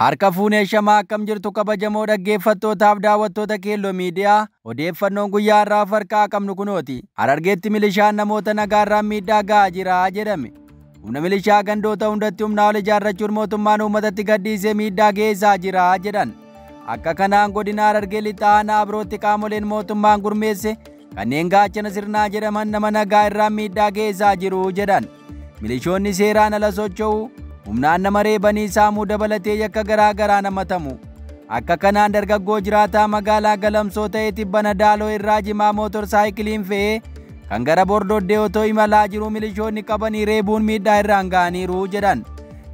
Harka fuunee shamaa akkam jirtu kabajamoo dhaggeeffattootaaf daawwattoota Keelloo Miidiyaa, odeeffannoon guyyaa har'aa of harkaa qabnu kunooti. Harargeetti milishaan namoota nagaarraan miidhaa ga'aa jira jedhame. Humna milishaa gandoota hundatti humnaa ol ijaarrachuun mootummaan uummatatti gadhiisee miidhaa geessaa jira jedhan. Akka kanaan godina Harargee lixa aanaa Abrootti qaamoleen mootummaan gurmeesse kanneen gaachana sirnaa jedhaman nama nagaa irraan miidhaa geessaa jiru jedhan. Milishoonni seeraan ala socho'u, humnaan nama reebanii saamuu dabalatee yakka garaa garaa namatamu. Akka kanaan dargaggoo jiraataa magaalaa Galamsoo ta'e tibbana Daaloo irraa jimaa mootor saayikiliin fe'ee kan gara Bordoddee otoo imalaa jiru milishoonni qabanii reebuun miidhaa irraan ga'aniiru jedhan.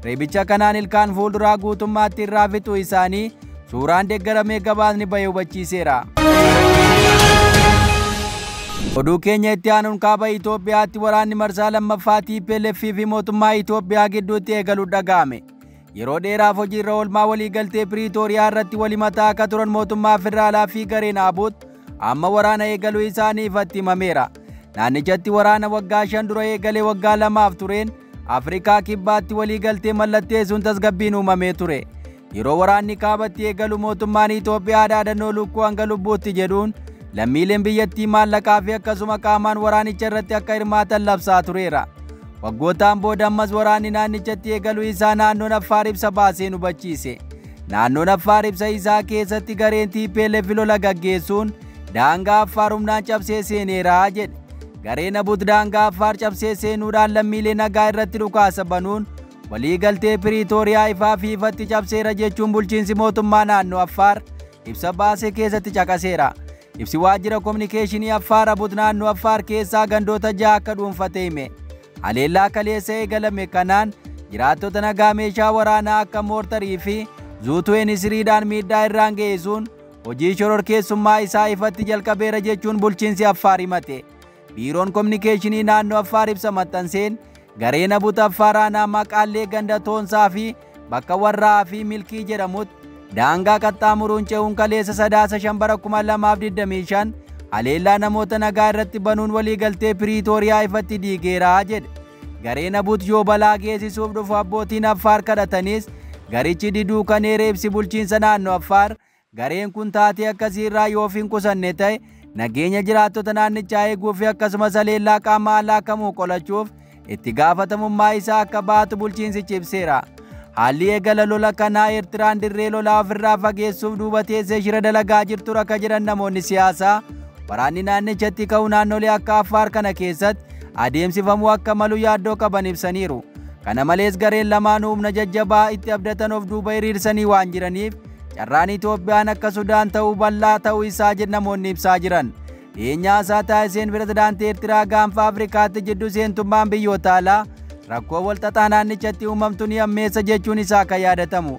Reebicha kanaan ilkaan fuulduraa guutummaatti irraa fixuu isaanii suuraan deeggaramee gabaasni bahee hubachiiseera. Oduu keenya itti aanuun kaaba Itoophiyaatti waraanni marsaa lammaffaa TPLF fi mootummaa Itoophiyaa gidduutti eegaluu dhaga'ame. Yeroo dheeraaf hojiirra oolmaa waliigaltee Piriitooriyaa irratti walimataa akka turan mootummaa federaalaa fi gareen Abuut amma waraana eegaluu isaanii ifatti himameera. Naannichatti waraana waggaa 5 dura eegalee waggaa 2 tureen Afrikaa kibbaatti waliigaltee mallatteessuun tasgabbiin uumamee ture. Yeroo waraanni kaabatti eegalu mootummaan Itoophiyaa dhaadannoo lukkuu hanga lubbuutti jedhuun lammiileen biyyattii maallaqaa fi akkasuma qaamaan waraanicha irratti akka hirmaatan labsaa tureera. Waggootaan booda ammas waraanni naannichatti eegaluu isaa naannoon Affaar ibsa baaseen hubachiise. Naannoon Affaar ibsa isaa keessatti gareen TPLF lola gaggeessuun daangaa Affaar humnaan cabsee seeneera jedhe. Gareen Abuut daangaa Affaar cabsee seenuudhaan lammiilee nagaa irratti dhukaasa banuun waliigaltee Piriitooriyaa ifaa fi ifatti cabseera jechuun bulchiinsi mootummaa naannoo Affaar ibsa baasee keessatti caqaseera. Ibsi waajjira kominikeeshinii Affaar Abuut naannoo Affaar keessaa gandoota 6 akka dhuunfate hime. Haleellaa kaleessa eegalame kanaan jiraattota nagaa meeshaa waraanaa akka moortarii fi zuutuween isiriidhaan miidhaa irraan geessuun hojii shororkeessummaa isaa ifatti jalqabeera jechuun bulchiinsi Affaar himate. Biiroon kominikeeshinii naannoo Affaar ibsa maxxanseen gareen Abuut Affaar aanaa Maqaallee ganda Toonsaa fi bakka Warraa fi Milkii jedhamutti daangaa qaxxaamuruun ce'uun kaleessa sadaasa 5 bara 2025 haleellaa namoota nagaa irratti banuun waliigaltee Piriitooriyaa ifatti diigeera jedhe. Gareen Abuut yoo balaa geessisuuf dhufu abbootiin Affaar kadhatanis garichi diduu kan eere ibsi bulchiinsa naannoo Affaar gareen kun taatee akkasii irraa yoo of hin qusanne ta'e nageenya jiraattota naannichaa eeguu fi akkasumas haleellaa qaama alaa kamuu qolachuuf itti gaafatamummaa isaa akka baatu bulchiinsichi ibseera. Haalli eegala lola kanaa Eertiraan dirree lolaa ofirraa fageessuuf duuba teessee shira dalagaa jirtu akka jedhan namoonni siyaasaa waraanni naannichatti ka'u naannolee akka Affaar kana keessatti adeemsifamuu akka malu yaaddoo qaban ibsaniiru. Kana malees gareen lamaanuu humna jajjabaa itti abdatan of duuba hiriirsanii waan jiraniif carraan Itoophiyaan akka Sudaan ta'uu bal'aa ta'uu isaa namoonni ibsaa jiran. Dhiyeenyaa isaa taasiseen pirezidaantii Eertiraa gaanfa Afrikaatti jidduu seentummaan biyyoota alaa rakkoo walxaxaa naannichatti uumamtu ni ammeessa jechuun isaa akka yaadatamu.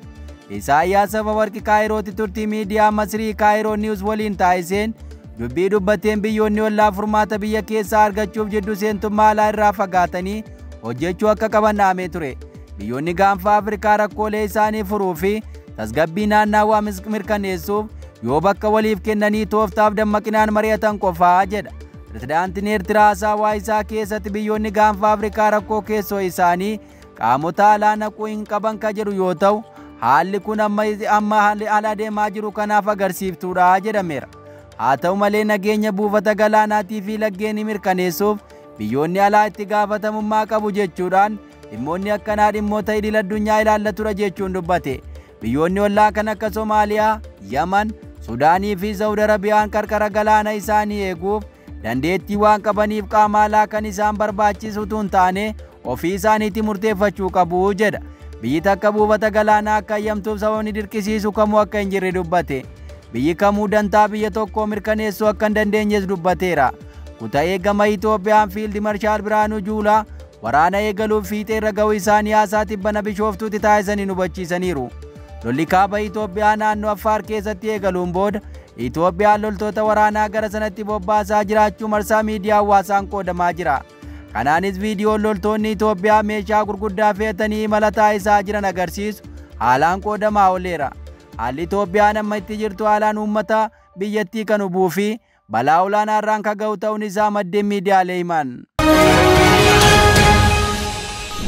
Isaayyaas Afawarqi Kaayirootti turtii miidiyaa Masrii Kaayiroo Niwus waliin taasiseen dubbii dubbateen biyyoonni ollaa furmaata biyya keessaa argachuuf jidduu seentummaa alaa irraa fagaatanii hojjechuu akka qaban dhaamee ture. Biyyoonni gaanfa Afrikaa rakkoolee isaanii furuu fi tasgabbii naannawaa mirkaneessuuf yoo bakka waliif kennanii tooftaaf dammaqinaan mari'atan qofaa jedha. Pirezidaantiin Eertiraa haasawaa isaa keessatti biyyoonni gaanfa Afrikaa rakkoo keessoo isaanii qaamota alaa naquu hin qaban ka jedhu yoo ta'u haalli kun amma haala adeemaa jiru kanaaf agarsiiftuudha jedhameera. Haa ta'u malee nageenya buufata galaanaatii fi laggeenii mirkaneessuuf biyyoonni alaa itti gaafatamummaa qabu jechuudhaan dhimmoonni akkanaa dhimmoota idil addunyaa ilaallatudha jechuun dubbate. Biyyoonni ollaa kan akka Somaaliyaa, Yaman, Sudaanii fi Saawud Arabiyaan qarqara galaana isaanii eeguuf dandeettii waan qabaniif qaama alaa kan isaan barbaachisu utuu hin taane ofii isaaniitti murteeffachuu qabu jedha. Biyyi takka buufata galaanaa akka eeyyamtuuf sababni dirqisiisu kamuu akka hin jirre dubbate. Biyyi kamuu dantaa biyya tokkoo mirkaneessuu akka hin dandeenyes dubbateera. Kutaa eegama Itoophiyaan Fiildi Marshaal Biraanuu Juulaa waraana eegaluuf fiixee irra ga'uu isaanii haasaa tibbana Bishooftuutti taasisanii hubachiisaniiru. Lolli kaaba Itoophiyaa naannoo Affaar keessatti eegaluun booda Itoophiyaan loltoota waraanaa gara sanatti bobbaasaa jiraachuu marsaa miidiyaa hawaasaan qoodamaa jira. Kanaanis viidiyoon loltoonni Itoophiyaa meeshaa gurguddaa fe'atanii imala taasisaa jiran agarsiisu haalaan qoodamaa ooleera. Haalli Itoophiyaan amma itti jirtu haalaan uummata biyyattii kan hubuu fi balaa olaanaa irraan kan ga'u ta'uun isaa maddeen miidiyaalee himan.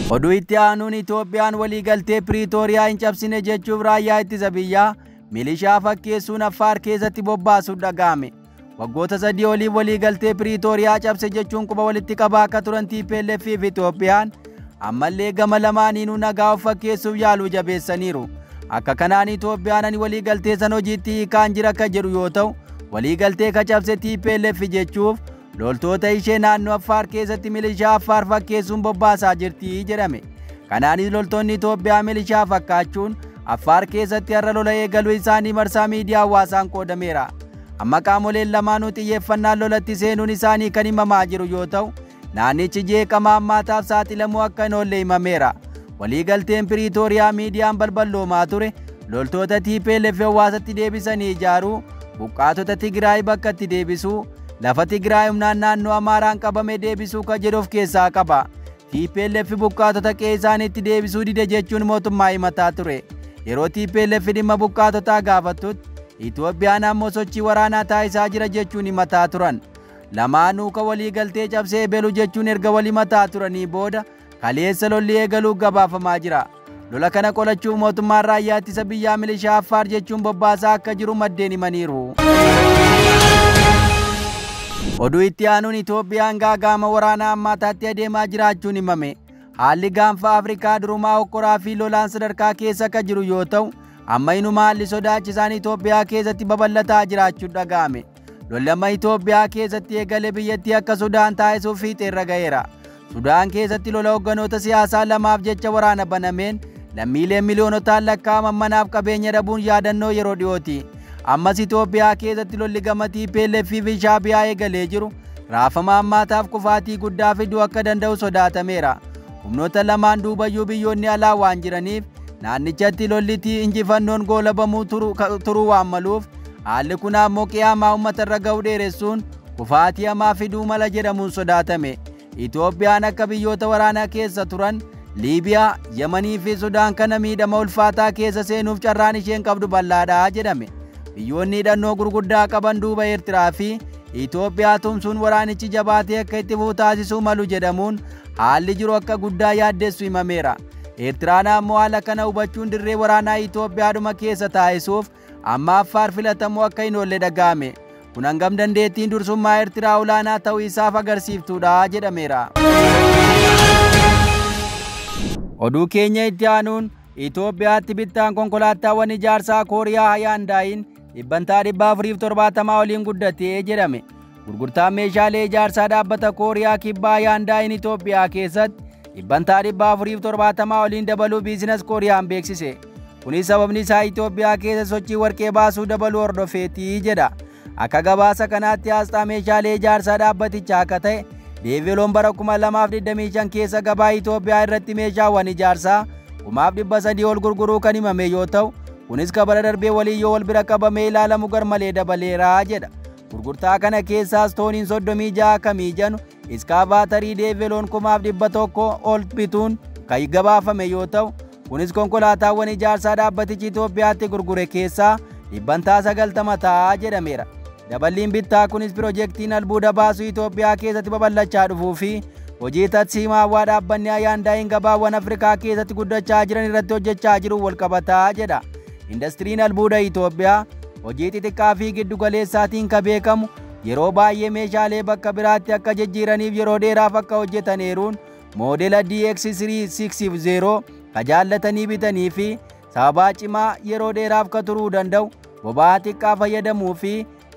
Oduu itti aanuun Itoophiyaan waliigaltee Piriitooriyaa hin cabsine jechuuf raayyaa ittisa biyyaa milishaa fakkeessuun Affaar keessatti bobbaasuun dhaga'ame. Waggoota 3 oliif waliigaltee Piriitooriyaa cabse jechuun quba walitti qabaa akka turan TPLF fi Itoophiyaan ammallee gama lamaaniinuu nagaa of fakkeessuuf yaaluu jabeessaniiru. Akka kanaan Itoophiyaan ani waliigaltee san hojiitti hiikaan jira akka jedhu yoo ta'u, waliigaltee ka cabse TPLF jechuuf loltoota ishee naannoo Affaar keessatti milishaa Affaar fakkeessuun bobbaasaa jirti jedhame. Kanaanis loltoonni Itoophiyaa milishaa fakkaachuun Affaar keessatti har'a lola eegaluu isaanii marsaa miidiyaa hawaasaan qoodameera. Amma qaamoleen lamaanuu xiyyeeffannaan lolatti seenuun isaanii kan himamaa jiru yoo ta'u, naannichi jeeqama hammaataaf saaxilamuu akka hin oolle himameera. Waliigalteen Piriitooriyaa miidiyaan balballoomaa ture loltoota TPLF hawaasatti deebisanii ijaaruu, buqqaatota Tigraay bakkatti deebisuu, lafa Tigraay humnaan naannoo Amaaraan qabame deebisuu kan jedhu of keessaa qaba. TPLF buqqaatota qe'ee isaaniitti deebisuu dide jechuun mootummaa himataa ture. Yeroo TPLF dhimma buqqaatotaa gaafattutti Itoophiyaan ammoo sochii waraanaa taasisaa jira jechuun himataa turan. Lamaanuu ka waliigaltee cabsee ebelu jechuun erga wal himataa turanii booda kaleessa lolli eegaluuf gabaafamaa jira. Lola kana qolachuuf mootummaan raayyaa ittisa biyyaa milishaa Affaar jechuun bobbaasaa akka jiru maddeen himaniiru. Oduu itti aanuun Itoophiyaan gaagaama waraanaa hammaataatti adeemaa jiraachuun himame. Haalli gaanfa Afrikaa durumaa hokkoraa fi lolaan sadarkaa keessa akka jiru yoo ta'u, amma inuma haalli sodaachisaan Itoophiyaa keessatti babal'ataa jiraachuun dhaga'ame. Lolli amma Itoophiyaa keessatti eegale biyyattii akka Sudaan taasisuuf fiixeerra ga'eera. Sudaan keessatti lola hogganoota siyaasaa lamaaf jecha waraana banameen lammiileen miliyoonotaan lakkaa'aman manaaf qabeenya dhabuun yaadannoo yeroo dhiyooti. Ammas Itoophiyaa keessatti lolli gama TPLF fi Shaabiyaa eegalee jiru raafama hammaataaf kufaatii guddaa fiduu akka danda'u sodaatameera. Humnoota lamaan duubayyuu biyyoonni alaa waan jiraniif naannichatti lolli injifannoon goolabamuu turuu waan maluuf haalli kun ammoo qiyaamaa uummata irra ga'u dheeressuun kufaatii hamaa fiduu mala jedhamuun sodaatame. Itoophiyaan akka biyyoota waraanaa keessa turan Liibiyaa, Yamanii fi Sudaan kana miidhama ulfaataa keessa seenuuf carraan isheen qabdu bal'aadha jedhame. Biyyoonni hidhannoo gurguddaa qaban duuba Eertiraa fi Itoophiyaa tumsuun waraanichi jabaatee akka itti fufu taasisuu malu jedhamuun haalli jiru akka guddaa yaaddessu himameera. Eertiraan ammoo haala kana hubachuun dirree waraanaa Itoophiyaadhuma keessa taasisuuf amma Affaar filatamuu akka hin oolle dhaga'ame. Kun hangam dandeettiin dursummaa Eertiraa olaanaa ta'uu isaaf agarsiiftuudha jedhameera. Oduu keenya itti aanuun Itoophiyaatti bittaan konkolaataawwan ijaarsaa Kooriyaa Hayaandaayin 470% oliin guddatee jedhame. Gurgurtaan meeshaalee ijaarsaa dhaabbata Kooriyaa Kibbaa Hayaandaayin Itoophiyaa keessatti 470% oliin dabaluu Biizines Kooriyaan beeksise. Kunis sababni isaa Itoophiyaa keessa sochii warqee baasuu dabaluu hordofeetii jedha. Akka gabaasa kanaatti asxaa meeshaalee ijaarsaa dhaabbatichaa akka ta'e Deeveloon bara 2025 keessa gabaa Itoophiyaa irratti meeshaawwan ijaarsaa 3,300 ol gurguruu kan himame yoo ta'u, kunis bara darbee waliin yoo wal bira qabamee ilaalamu garmalee dabaleera jedha. Gurgurtaa kana keessaas tooniin 36 kamii janu iskaavaatarii Deeveloon 1,100 ol bituun kan gabaafame yoo ta'u, kunis konkolaataawwan ijaarsaa dhaabbatichi Itoophiyaatti gurgure keessaa 90% ta'a jedhameera. Daballiin bittaa kunis piroojeektiin albuuda baasuu Itoophiyaa keessatti babal'achaa dhufuu fi hojii tarsiimaawaa dhaabbanni Hayaandaayin gabaawwan Afrikaa keessatti guddachaa jiran irratti hojjechaa jiru wal qabataa jedha. Indastiriin albuuda Itoophiyaa hojii xixiqqaa fi giddu galeessaatiin kan beekamu yeroo baay'ee meeshaalee bakka biraatti akka jijjiiraniif yeroo dheeraaf akka hojjetaneeruun moodela DX360 ka jaallatanii bitanii fi sababaa cimaa yeroo dheeraaf ka turuu danda'u boba'aa xiqqaa fayyadamuu fi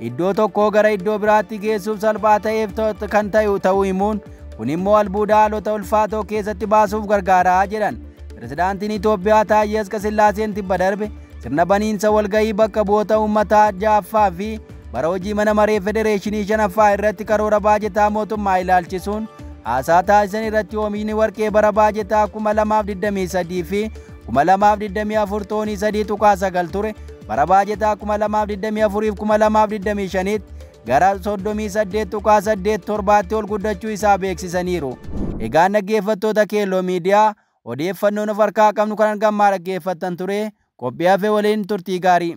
iddoo tokkoo gara iddoo biraatti geessuuf salphaa ta'eef kan ta'u ta'uu himuun kun immoo albuuda haalota ulfaatoo keessatti baasuuf gargaaraa jedhan. Pirezidaantiin Itoophiyaa Taayyee Asqasillaaseen tibba darbe sirna baniinsa walgahii bakka bu'oota uummataa 6ffaa fi bara hojii mana maree federeeshinii 5ffaa irratti karoora baajetaa mootummaa ilaalchisuun haasaa taasisan irratti oomishni warqee bara baajetaa 2023 fi 2024 toonii 3.9 ture bara baajetaa 2024 fi 2025 gara 38.87 ol guddachuu isaa beeksisaniiru. Egaan dhaggeeffattoota Keelloo Miidiyaa odeeffannoon of harkaa qabnu kan hangammaa dhaggeeffattan ture qophii hafe waliin turtii gaarii.